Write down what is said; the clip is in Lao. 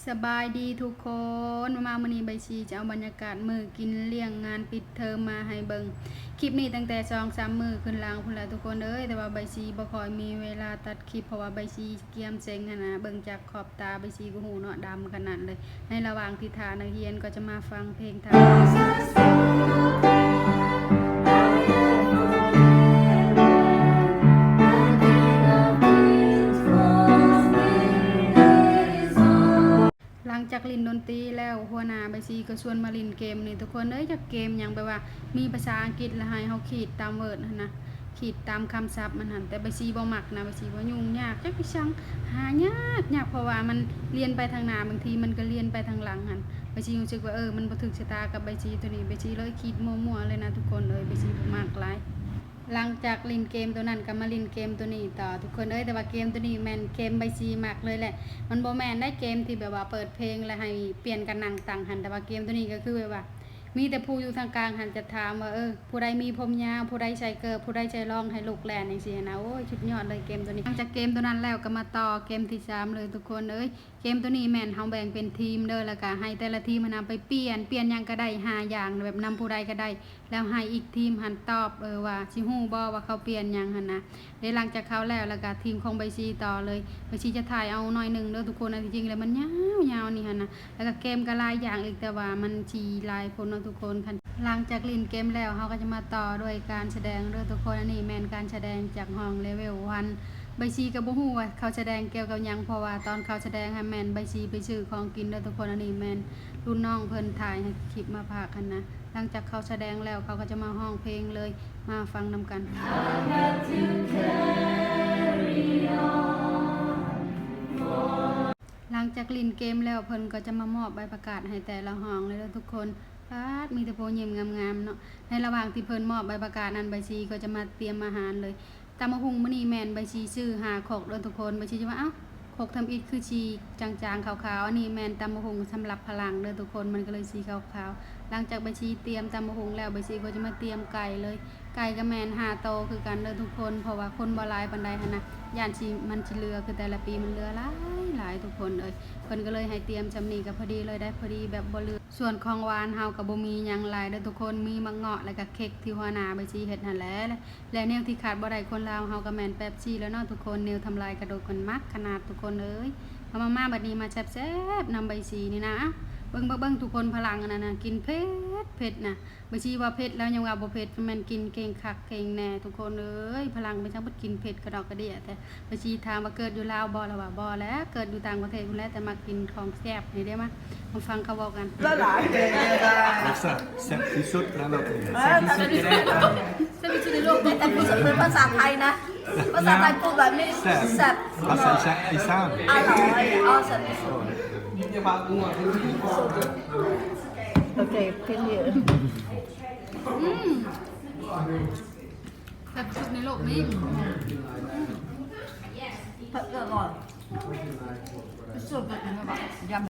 ສະບາຍດີທຸກຄົນ ມາ ມາມື້ນີ້ໃບຊີຈະເອົາບັນຍາກາດມື້ກິນລ້ຽງງານປິດເທີມມາໃຫ້ເບິ່ງ. ຄລິບນີ້ຕັ້ງແຕ່ສອງສາມມື້ຂຶ້ນຫຼັງພຸ້ນລະທຸກຄົນເອີຍ, ແຕ່ວ່າໃບຊີບໍ່ຄ່ອຍມີເວລາຕັດຄລິບ ເພາະວ່າໃບຊີກຽມເສັງຫັ້ນນະ. ເບິ່ງຈາກຂອບຕາໃບຊີກໍຮູ້ເນາະ ດຳຂະໜາດເລີຍ. ໃນລະຫວ່າງທີ່ຖ້ານັກຮຽນກໍຈະມາຟັງເພງທາງ ຫຼັງຈາກຫຼິ້ນດົນຕີແລ້ວ ຫົວໜ້າໃບຊີກໍຊວນມາຫຼິ້ນເກມນີ້ທຸກຄົນເອີຍ. ຈັກເກມຫຍັງ ແບບວ່າມີພາສາອັງກິດ ແລ້ວໃຫ້ເຮົາຂີດຕາມເວີດຫັ້ນນະ, ຂີດຕາມຄຳສັບມັນຫັ້ນ. ແຕ່ໃບຊີບໍ່ມັກນະ, ໃບຊີວ່າຫຍຸ້ງຍາກ ຈັກອີ່ຫຍັງ ຫາຍາກໆ ເພາະວ່າມັນລຽນໄປທາງໜ້າ ບາງທີມັນກໍລຽນໄປທາງຫຼັງຫັ້ນ. ໃບຊີຮູ້ສຶກວ່າ ເອີ ມັນບໍ່ຖືກຊະຕາກັບໃບຊີໂຕນີ້, ໃບຊີເລີຍຂີດມົ້ວໆເລີຍນະທຸກຄົນເອີຍ, ໃບຊີບໍ່ມັກຫຼາຍ. ຫຼັງຈາກຫຼິ້ນເກມໂຕນັ້ນກໍມາຫຼິ້ນເກມໂຕນີ້ຕໍ່ທຸກຄົນເອີຍ. ແຕ່ວ່າເກມໂຕນີ້ແມ່ນເກມໃບຊີມັກເລີຍແຫຼະ, ມັນບໍ່ແມ່ນໄດ໋ເກມທີ່ແບບວ່າເປີດເພງແລ້ວໃຫ້ປ່ຽນກັນນັ່ງຕັ້ງຫັ້ນ, ແຕ່ວ່າເກມໂຕນີ້ກໍຄືແບບວ່າມີແຕ່ຜູ້ຢູ່ທາງກາງຫັ້ນຈະຖາມວ່າ ເອີ ຜູ້ໃດມີຜົມຍາວ ຜູ້ໃດໃສ່ເກີບ ຜູ້ໃດໃສ່ລອງ ໃຫ້ລຸກແລ່ນຈັ່ງຊີ້ຫັ້ນນະ. ໂອ້ຍ ສຸດຍອດເລີຍເກມໂຕນີ້. ຫຼັງຈາກເກມໂຕນັ້ນແລ້ວກໍມາຕໍ່ເກມທີສາມເລີຍທຸກຄົນເອີຍ. ເກມໂຕນີ້ແມ່ນເຮົາແບ່ງເປັນທີມເດີ ແລ້ວກະໃຫ້ແຕ່ລະທີມຫັ້ນນະໄປປ່ຽນ ປ່ຽນຫຍັງກະໄດ້ຫ້າຢ່າງ ແບບນຳຜູ້ໃດກະໄດ້ ແລ້ວໃຫ້ອີກທີມຫັ້ນຕອບ ເອີ ວ່າຊິຮູ້ບໍ່ວ່າເຂົາປ່ຽນຫຍັງຫັ້ນນະ. ເດ ຫຼັງຈາກເຂົາແລ້ວ ແລ້ວກະທີມຂອງໃບຊີຕໍ່ເລີຍ. ໃບຊີຈະຖ່າຍເອົາໜ້ອຍໜຶ່ງເດີທຸກຄົນ, ອັນທີ່ຈິງແລ້ວມັນຍາວໆນີ້ຫັ້ນນະ, ແລ້ວກະເກມກະຫຼາຍຢ່າງອີກ ແຕ່ວ່າມັນຊິຫຼາຍໂພດເນາະທຸກຄົນ. ຄັນ ຫຼັງຈາກຫຼິ້ນເກມແລ້ວ ເຮົາກໍຈະມາຕໍ່ດ້ວຍການສະແດງເດີທຸກຄົນ. ອັນນີ້ແມ່ນການສະແດງຈາກຫ້ອງເລເວວວັນ. ໃບຊີກໍບໍ່ຮູ້ວ່າເຂົາສະແດງກ່ຽວກັບຫຍັງ ເພາະວ່າຕອນເຂົາສະແດງຫັ້ນແມ່ນໃບຊີໄປຊື້ຂອງກິນເດີທຸກຄົນ. ອັນນີ້ແມ່ນລຸ້ນນ້ອງເພິ່ນຖ່າຍໃຫ້ຄລິບມາຝາກຫັ້ນນະ. ຫຼັງຈາກເຂົາສະແດງແລ້ວ ເຂົາກໍຈະມາຮ້ອງເພງເລີຍ, ມາຟັງນຳກັນ. ຫຼັງຈາກຫຼິ້ນເກມແລ້ວ ເພິ່ນກໍຈະມາມອບໃບປະກາດໃຫ້ແຕ່ລະຫ້ອງເລີຍເດີທຸກຄົນ. ປາດ ມີແຕ່ຜູ້ຍິ້ມງາມໆເນາະ. ໃນລະຫວ່າງທີ່ເພິ່ນມອບໃບປະກາດນັ້ນ ໃບຊີກໍຈະມາຕຽມອາຫານເລີຍ. ຕຳບັກຫຸ່ງມື້ນີ້ແມ່ນໃບຊີຊື້ຫ້າຄົກເດີທຸກຄົນ. ໃບຊີຈະວ່າ ເອົ້າ ຄົກທຳອິດຄືສີຈາງໆຂາວໆ, ອັນນີ້ແມ່ນຕຳບັກຫຸ່ງສຳລັບພະລັງເດີທຸກຄົນ, ມັນກໍເລີຍສີຂາວໆ. ຫຼັງຈາກໃບຊີຕຽມຕຳບັກຫຸ່ງແລ້ວ ໃບຊີກໍຈະມາຕຽມໄກ່ເລີຍ. ໄກ່ກໍແມ່ນຫ້າໂຕຄືກັນເດີທຸກຄົນ, ເພາະວ່າຄົນບໍ່ຫຼາຍປານໃດຫັ້ນນະ, ຢ້ານຊິ ມັນຊິເຫຼືອ ຄືແຕ່ລະປີມັນເຫຼືອຫຼາຍໆທຸກຄົນເອີຍ. ເພິ່ນກໍເລີຍໃຫ້ຕຽມຊ່ຳນີ້ກໍພໍດີເລີຍໄດ໋, ພໍດີແບບບໍ່ເຫຼືອ. ສ່ວນຂອງຫວານເຮົາກໍບໍ່ມີຫຍັງຫຼາຍເດີທຸກຄົນ, ມີໝາກເງາະ ແລ້ວກໍເຄັກທີ່ຫົວໜ້າໃບຊີເຮັດຫັ້ນແຫຼະ. ແລະ ແນວທີ່ຂາດບໍ່ໄດ້ຄົນລາວເຮົາກໍແມ່ນເປັບຊີແຫຼະເນາະທຸກຄົນ, ແນວທຳລາຍກະດູກມັນມັກຂະໜາດທຸກຄົນເອີຍ. ມາໆໆ ບັດນີ້ມາແຊບໆນຳໃບຊີນີ້ນະ. ເອົ້າ ເບິ່ງໆໆ ທຸກຄົນ ພະລັງອັນນັ້ນນະ ກິນເຜັດໆນະ. ໃບຊີວ່າເຜັດແລ້ວຍັງວ່າບໍ່ເຜັດ, ແມ່ນກິນເກັ່ງຄັກເກັ່ງແນ່ທຸກຄົນເອີຍ. ພະລັງເປັນຫຍັງເພິ່ນກິນເຜັດກະດອກກະເດຍແທ້. ໃບຊີຖາມວ່າເກີດຢູ່ລາວບໍ່, ລາວວ່າບໍ່ແຫຼະ, ເກີດຢູ່ຕ່າງປະເທດພຸ້ນແຫຼະ, ແຕ່ມັກກິນຂອງແຊບ. ນີ້ເດ້ ມາ ມາຟັງເຂົາເວົ້າກັນ. ຫຼາຍໆ ເປັນໄງ? ລົດຊາດແຊບທີ່ສຸດໃນໂລກນີ້. ເອີ ແຊບທີ່ສຸດ ແຊບທີ່ສຸດໃນໂລກ. ແຕ່ ແຕ່ຜູ້ສະເໜີພາສາໄທນະ, ພາສາໄທປູດແບບນີ້ແຊບ. ພາສາອີສານ ອະລ່ອຍ. ອໍ ແຊບທີ່ສຸດ. ໂອເຄ ກິນເຍອະ. ອືມ ແຊບທີ່ສຸດໃນໂລກນີ້. ເຜັດ ອະລ່ອຍ. ສຸດຍອດເລີຍວ່າ ຢຳ